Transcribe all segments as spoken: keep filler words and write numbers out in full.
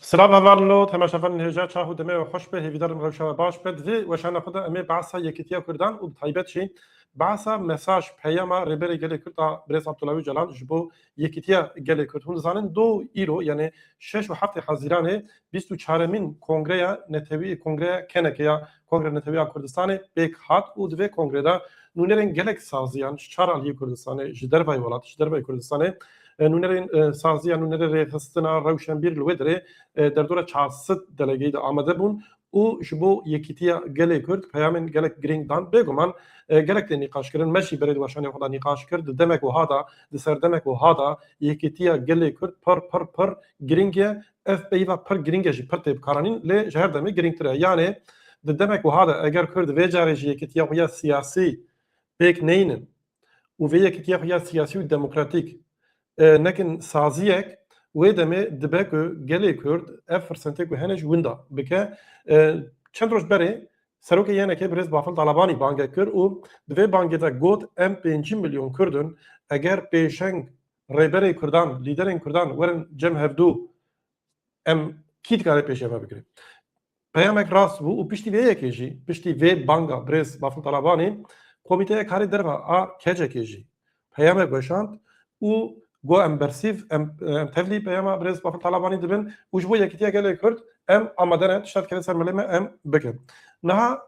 Silav hevalno, temaşevanên hêja, çax û demê we xweş be, hêvîdarim rewşa we baş be. Di vê weşana xwe de em ê behsa yekîtiya Kurdan û bi taybet jî behsa mesaj, peyama Rêberê Gelê Kurd a birêz Abdullah Ocalan ji bo yekîtiya gelê Kurd. Hûn dizanin do îro, yani şeş û heftê Hezîranê bîst û çaremîn kongreya netewî, kongreya K N K ya, Kongre Netewî ya Kurdistanê pêk hat û di vê kongre de nûnerên gelek saziyan ji çar aliyê Kurdistanê, ji dervayê welat, ji dervayê Kurdistanê, e, nûnerên, e, saziyan, nûnerê rêxistina rewşenbîr li wê derê, e, derdora çar sed delegeyî de amade bûn û ji bo yekîtiya gelê Kurd peyamên gelek girîng dan. Bêguman, e, gelek tê nîqaş kirin. Me jî berê di weşanê xwe de nîqaş kir. Di demek wiha de, di serdemek wiha de yekîtiya gelê Kurd pir, pir, pir girîng e. Ev peyva pir girîng e jî, pir tê bikaranîn, lê ji her demê girîngtir e. Yanê di demek wiha de eger Kurd vê carê ji yekîtiya xwe ya siyasî pêk neynin û vê yekîtiya xwe ya siyasî û demokratîk, e, nekin saziyek, wê demê dibe ku gelê Kurd ev firsentê ku hene ji winda bike. E, çend roj berê Serokê Y N K birêz Bafil Talabanî bangek kir û di vê bangê de got, em pêncî milyon Kurd in, eger pêşeng rêberê Kurdan, lîderên Kurdan werin cem hevdû, em kî dikare pêşiya me bigire? Peyamek rast bû û piştî vê yekê jî, piştî vê banga birêz Bafil Talabanî, Komîteya Karê Derve a K C Kê jî peyamek weşand û got, em bersîv, em, em tevlî peyama birêz Bafil Talabanî dibin û ji bo yekîtiya gelê Kurd em amade ne, tişta dikeve ser milê me em bikin. Niha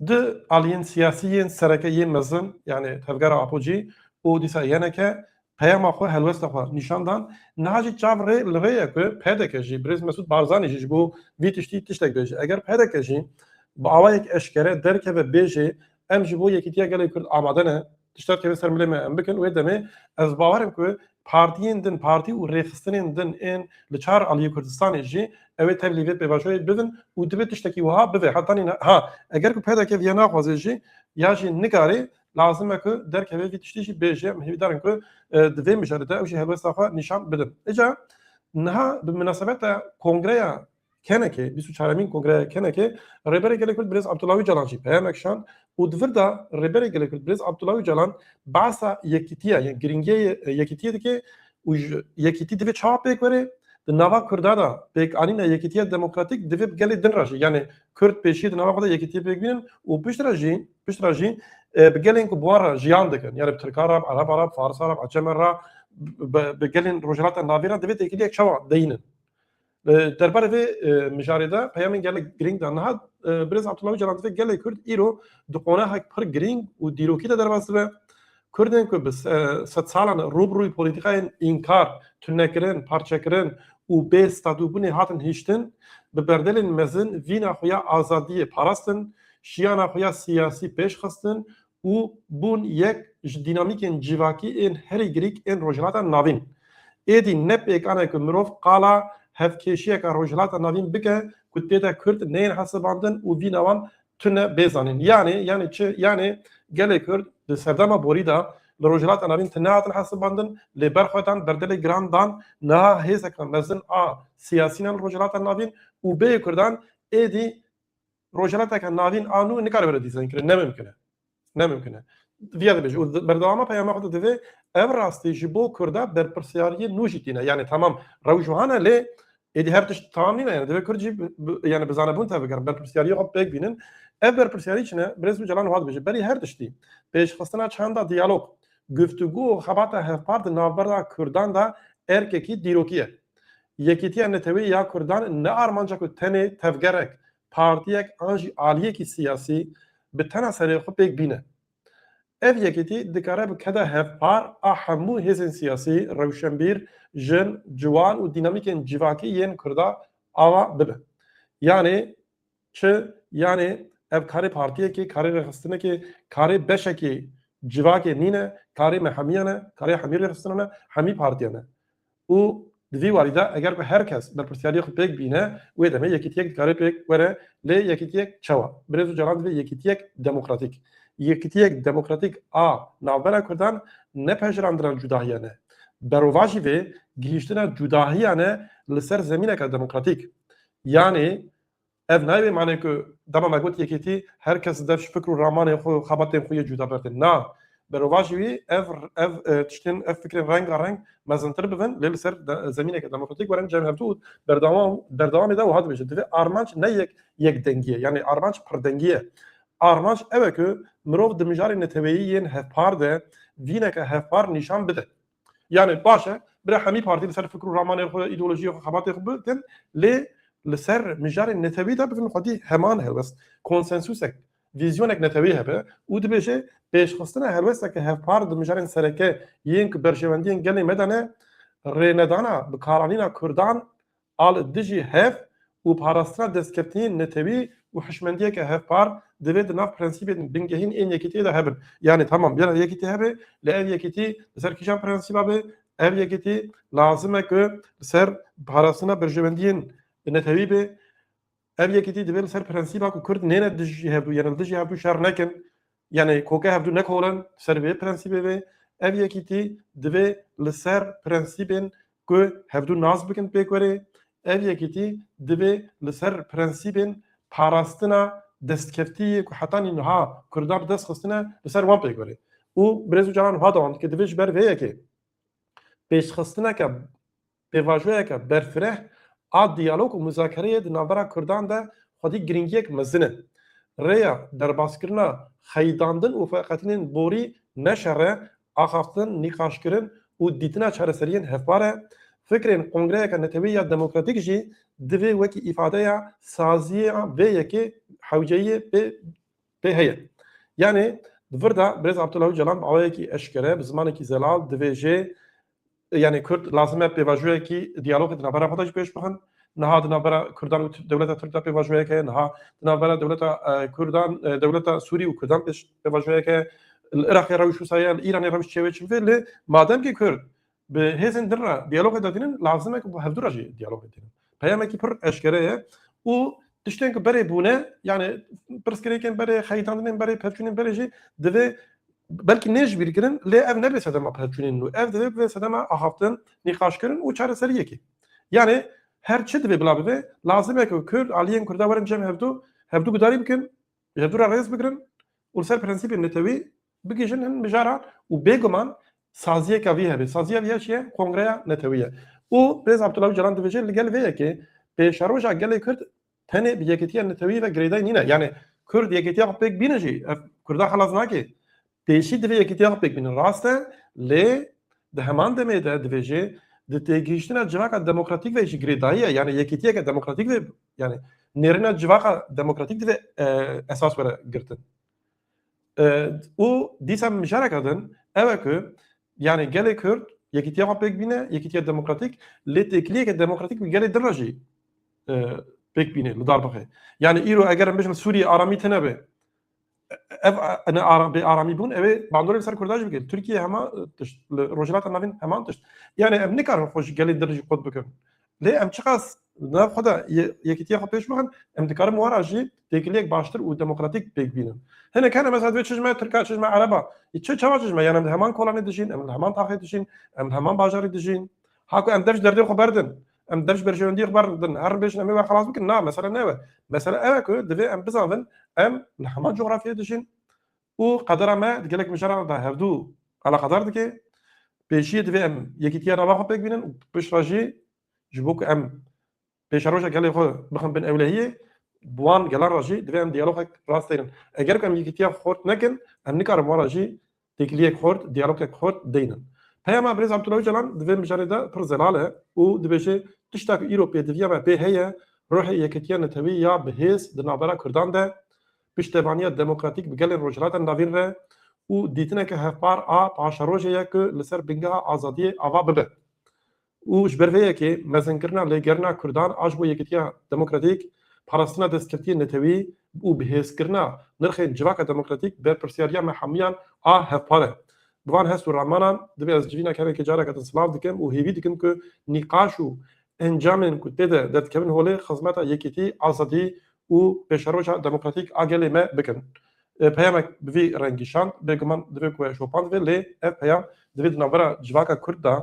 du aliyên siyasî yên sereke yên mezin, yani Tevgera Apo cî û dîsa Y N K, peyama xwe, helwesta xwe nîşan dan. Niha jî çav rê li rê ye ku P D K jî, birêz Mesûd Barzanî jî ji bo vî tiştî tiştek bêje. Eger P D K jî bi awayek eşkere derkeve bêje, em ji bo yekîtiya gelê Kurd amade ne, tişta dikeve ser milê me em bikin, wê demê ez bawer im ku partiyên din, partî û rêxistinên din ên li çar aliyê Kurdistanê jî ew ê tevlî vê pêvajoyê bibin û divê tiştekî wiha bibe. Heta nîne, ha, eger ku P D K viya naxwaze jî, ya jî nikare, lazim e ku derkeve vî tiştî jî bêje. Em hêvîdar in ku, e, di vê mijarê de ew jî helwesta xwe nîşan bidin. Îca niha bi minasebeta kongreya K N K, bîst û çaremîn kongreya K N K, Rêberê Gelê Kurd birêz Abdullah Ocalan jî peyamek şand û di vir de Rêberê Gelê Kurd birêz Abdullah Ocalan behsa yekîtiya, yani girîngiyê, e, yekîtiyê dike û ji yekîtî divê çawa pêk were, di nava Kurda de pêkanîna yekîtiya demokratîk divê bi gelê din re jî, yani Kurd pêşî di nava xwe de yekîtiyê pêk bînin û piştre jî, piştre jî, e, bi gelên ku bi wan re jiyan dikin, yani bi Tirka re, Ereba re, Farisa re, Ecemen re, bi, bi gelên Rojhilata Navîn re divê têkiliyek çawa deyînin. E, derbarê vê, e, mijarê de peyamên gelek girîng de niha, e, birêz Abdullah Ocalan divê gelê Kurd îro di qonahek pir girîng û dîrokî de derbas dibe. Kurdên ku bi se-, sedsalan rû bi rûyî polîtîkayên înkar, tunekirin, parçekirin û bê statûbûnê hatin hiştin, bi berdelên mezin vîna xwe ya azadiyê parastin, şiyana xwe ya siyasî pêş xistin û bûn yek ji dînamîkên civakî ên herî girîk ên Rojhilata Navîn. Êdî ne pêkan e ku mirov qala hevkêşiyeke Rojhilata Navîn bike ku tê de Kurd neyên hesibandin û vîna wan tune bê zanîn. Yanê, yanê çi? Yanê gelê Kurd di serdema borî de li Rojhilata Navîn tune hatin hesibandin, lê berxwe dan, berdelê giran dan, niha hêzeke mezin a siyasî ne li Rojhilata Navîn û bêyî Kurdan êdî Rojhilateke Navîn a nû nikare were dîzaynkirin, ne mimkin e. Ne mimkin e. Viya dibêje û di-, berdewama peyama xwe de divê ev rastî ji bo Kurda berpirsyariyê nû jî tîne. Yani tamam, rewş wiha ne, lê êdî her tişt tamam nîne. Yani divê Kurd jî bi, bi, yani bi zanebûn tevbigerin, berpirsyariyê xwe pêk bînin. Ev berpirsyarî çi ne? Birêz Ocalan wiha dibêje, berî her tiştî pêşxistina çanda diyalog, guftûgû û xebata hevpar di navbera Kurdan de erkekî dîrokî ye. Yekîtiya netewî ya Kurdan ne armanca ku tenê tevgerek, partiyek an jî aliyekî siyasî bi tena serê xwe pêk bîne. Ev yekîtî dikare bi keda hevpar a hemû hêzên siyasî, rewşenbîr, jin, ciwan û dînamîkên civakî yên Kurda ava bibe. Yanê çi? Yanê ev karê partiyekê, karê rêxistinekê, karê beşekê civakê nîne, karê me hemiyan e, karê hemî rêxistina ne, hemî partiyan e. Û di vî warî de eger ku her kes berpirsyariyê xwe pêk bîne, wê demê yekîtiyek dikare pêk were, lê yekîtiyek çawa? Birêz Ocalan divê yekîtiyek demokratîk. Yekîtiyek demokratîk a navbera Kurdan ne pejirandina cudahiyan e. Berovajî vê gihîştina cudahiyan e li ser zemîneke demokratîk. Yanê ev nayê wê manê ku dema me got yekîtî, her kes dev ji fikr û ramanê xwe, xebatên xwe yê cuda bertin. Na, Berovajî wî ev, ev, e, tiştên, ev fikrên rengareng mezintir bibin, lê li ser de-, zemîneke demokratîk werin cem hevdû û berdewam, berdewamê de wiha dibêje, divê armanc ne yek, yekdengî ye, yanî armanc pirdengî ye. Armanc ew e ku mirov di mijarê neteweyî yên hevpar de vîneke hevpar nîşan bide. Yanî baş e, bira hemî partî li ser fikr û ramanê xwe, îdeolojiyê xwe, xebatê xwe bikin, lê li ser mijarê netewî de bibin xwedî heman helwest, konsensusek, vîzyonek netewî hebe û dibêje pêşxistina helwesteke hevpar di mijarên sereke yên ku berjewendiyên gelê me de ne, rênedana bikaranîna Kurdan a li dijî hev û parastina destkeftiyên netewî û hişmendiyeke hevpar divê di nav prensîbên bingehîn ên yekîtiyê de hebin. Yanî tamam, bira yekîtî hebe, lê ev yekîtî li ser kîjan prensîba be? Ev yekîtî lazim e ku li ser parastina berjewendiyên netewî be. Ev yekîtî divê li ser prensîba ku Kurd nêne dijî hevdû, yanî li dijî hevdû şer nekin, yanî koke hevdû nekolin, ser vê prensîbê be. Ev yekîtî divê li ser prensîbên ku hevdû nas bikin pêk werê. Ev yekîtî divê li ser prensîbên parastina destkeftiyê ku hetanî niha Kurda bi dest xistine, li ser wan pêk werê. Û Birêz Ocalan wiha dewam dike, divê ji ber vê yekê pêşxistineke, pêvajoyeke berfireh a diyalog û muzakereyê di navbera Kurdan de xwedî giringiyek mezin e. Rêya derbaskirina xeyidandin û veqetînên borî ne şer e, axaftin, nîqaşkirin û dîtina çareseriyên hevpar e. Fikrên kongreyeke netewî ya demokratîk jî divê wekî îfadeya saziya vê yekê hewceyiyê pê, pê heye. Yanî di vir de Birêz Abdullah Ocalan bi awayekî eşkere, bi zimanekî zelal dibêje, yanî Kurd lazim e pêvajoyekî diyalogê di navbera xwe de jî pêş bixin. Niha di navbera Kurdan û T-, dewleta Tirk de pêvajoyek heye, niha di navbera dewleta, e, Kurdan, e, dewleta Sûrî û Kurdan pêş pêvajoyek heye. Li Iraqê rewş wisa ye, li Îranê rewş çêwê çi bibe, lê madem ki Kurd bi hêzên din re diyalogê de tînin, lazim e ku bi hevdû re jî diyalogê tînin. Peyamekî pir eşkere ye û tiştên ku berê bûne, yanî pirsgirêkên berê, xeyitandinên berê, pevçûnên berê jî divê belkî nê ji bîr kirin, lê ev nebe sedema pevçûnên nû. Ev divê bibe sedema axaftin, nîqaşkirin û çareseriyekê. Yanî her çi divê bila bibe, lazim e ku Kurd, aliyên Kurda werin cem hevdû, hevdû gudarî bikin, ji hevdû re rêz bigirin û li ser prensîbên netewî bigihîjin hin mijara û bêguman saziyeke vî hebe. Saziya vî ya çi ye? Kongreya netewî ye. Û Birêz Abdullah Ocalan dibêje, li gel vê yekê pêşeroja gelê Kurd tenê bi yekîtiya netewî ve girêdayî nîne. Yanî Kurd yekîtiya xwe pêk bîne jî, ev Kurda xelas nake. Pêşî divê yekîtiya xwe pêk bînin. Rast e, lê di heman demê de divê jî di têgihiştina civaka demokratîk ve jî girêdayî ye. Yanî yekîtiyeke demokratîk ve, yanî nêrîna civaka demokratîk divê, e, esas were girtin. E, û dîsa mijareke din ew e ku, yanî gelê Kurd yekîtiya xwe pêk bîne, yekîtiya demokratîk, lê têkiliyeke demokratîk bi gelê din re jî, e, pêk bîne, li dar bixe. Yanî îro eger em bêjin Sûriyê aramî tune be, ev, ne ara-, bê aramî bûn, ew ê bandorê li ser Kurda jî bike. Tirkiye hema, e, tişt, li Rojhilata Navîn heman tişt. Yanî em nikarin xwe ji gelê din jî qut bikin. Lê em çiqas li nav xwe de ye-, yekîtiya xwe pêş bixin, em dikarin wara jî têkiliyek baştir û demokratîk pêk bînin. Hinek hene mesela divê çi ji me Tirka, çi ji me Ereba, çi çawa çi ji me, yanî em li heman kolanê dijîn, em li heman taxê dijîn, em li heman bajarê dijîn. Ha ku em dev ji derdê xwe berdin, em dev ji berjewendiyê xwe berdin, herin bêjin em ê we xelas bikin, na, mesele ne ew e. Mesele ew e ku divê em bizanvin, em li heman cografyayê dijîn û qedera me di gelek mijaran de hevdû eleqedar dike. Pêşiyê divê em yekîtiya nava xwe pêk bînin û piştre jî ji bo ku em pêşeroja gelê xwe bixin bin ewlehiyê, bi wan gelan re jî divê em diyalogek rast tênin. Eger ku em yekîtiya xort nekin, em nikarin wan re jî têkiliyek xort, diyalogek xort deynin. Peyama Birêz Abdullah Ocalan di vê mijarê de pir zelal e û dibêje, tişta ku îro pêdiviya me pê heye, ruhê yekîtiya netewî ya bi hêz di navbera Kurdan de, piştevaniya demokratîk bi gelên Rojhilata Navîn re û dîtineke hevpar a paşerojê ye ku li ser bingeha azadiyê ava bibe. Û ji ber vê yekê mezinkirina lêgerîna Kurdan a ji bo yekîtiya demokratîk, parastina destkeftiyên netewî û bihêzkirina nirxên civaka demokratîk berpirsiyariya me hemûyan a hevpar e. Bi van hest û ramanan divê ez civîna kevekê careke din silav dikim û hêvî dikim ku nîqaş û encamên ku tê de derdikevin holê xizmeta yekîtî, azadî û pêşeroja demokratîk a gelê me bikin. E, peyamek bi vî rengî şand, bêguman divê ku we şopand be, lê ev peyam divê di navbera civaka Kurd de,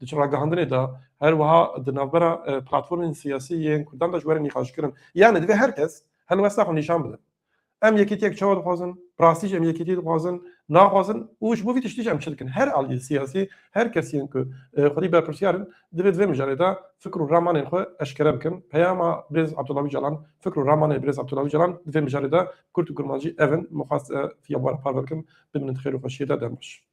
di çi ragihandinê de, her wiha di navbera, e, platformên siyasî yên Kurdan de ji were nîqaşkirin. Yani divê her kes helwesta xwe nîşan bide. Em yekîtiyek çawa dixwazin? Rastî jî em yekîtî dixwazin, naxwazin û ji bo vî tiştî jî em çi dikin? Her aliyê siyasî, her kesiyên ku, e, xwedî berpirsiyar in, divê di vê mijarê de fikr û ramanên xwe eşkere bikin. Peyama birêz Abdullah Ocalan, fikr û ramanê birêz Abdullah Ocalan di vê mijarê de kurt û kurmancî ev in. Min xwest, e, fiya wan parve bikim, bimînin di xêr û xweşiyê de, dem baş.